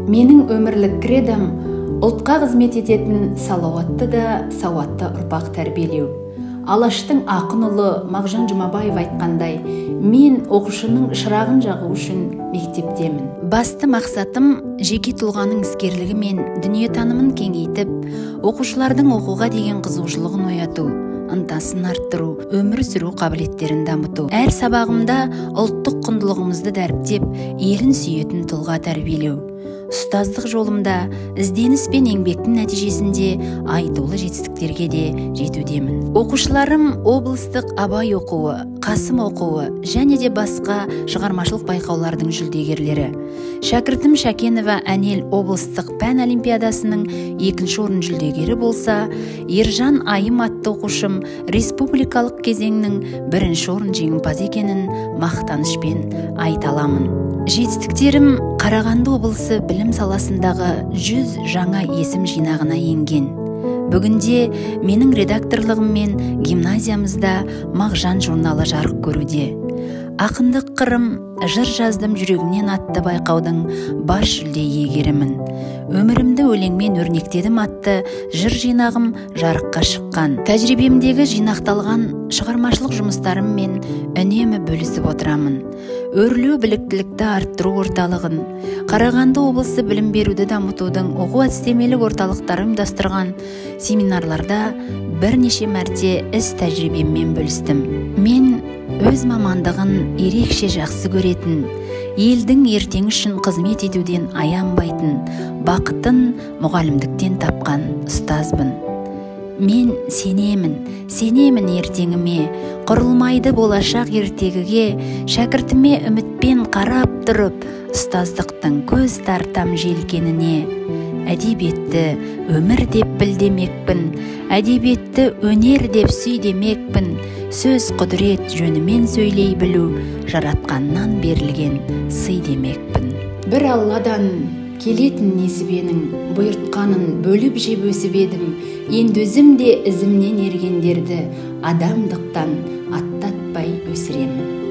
Менің өмірлік кредом ұлтқа қызмет ететін салауатты да сауатты ұрпақ тәрбиелеу. Алаштың ақын ұлы Мағжан Жұмабаев айтқандай, мен оқушының шырағын жағу үшін мектептемін. Басты мақсатым жеке тұлғаның іскерлігі мен дүниетанымын кеңейтіп, оқушылардың оқуға деген қызығушылығын ояту, ынтасын арттыру, өмір сүру қабілеттерін дамыту. Әр сабағымда ұлттық құндылығымызды дәріптеп, елін сүйетін тұлға тәрбиелеу. Ұстаздық жолымда ізденіс пен еңбектің нәтижесінде айтулы жетістіктерге де жетудемін. Оқушыларым облыстық Абай оқуы, Қасым оқуы және де басқа шығармашылық байқаулардың жүлдегерлері. Шәкіртім Шәкенова Әнел облыстық пән олимпиадасының екінші орын жүлдегері болса, Ержан Айым атты оқушым республикалық кезеңнің бірінші орын жеңімпазы екенін мақтанышпен айта аламын. Жетістіктерім Қарағанды облысы білім саласындағы 100 жаңа есім жинағына енген. Бүгінде менің редакторлығыммен гимназиямызда Мағжан журналы жарық көруде. Ақындық қырым, жыр жаздым жүрегімнен атты байқаудың бас жүлде иегерімін. Өмірімді өлеңмен өрнектедім атты жыр жинағым жарыққа шыққан. Тәжірибемдегі жинақталған шығармашылық жұмыстарыммен үнемі бөлісіп отырамын. Өрлеу біліктілікті арттыру орталығын, Қарағанды облысы білім беруді дамытудың оқу әдістемелік орталықтары ұйымдастырған семинарларда бірнеше мәрте іс тәжірибеммен бөлістім. Мен өз мамандығын ерекше жақсы көретін, елдің ертеңі үшін қызмет етуден аянбайтын, бақытын мұғалімдіктен тапқан ұстазбын. Мен сенемін, сенемін ертеңіме, құрылмайды болашақ ертегіге, шәкіртіме үмітпен қарап тұрып, ұстаздықтың көз тартам желкеніне. Әдебиетті өмір деп біл демекпін, әдебиетті өнер деп сүй демекпін, сөз құдірет жөнімен сөйлей білу, жаратқаннан берілген сый демекпін. Бір Алладан келетін несібенің бұйыртқанын бөліп жеп өсіп едім, енді өзім де ізімнен ергендерді адамдықтан аттатпай өсіремін.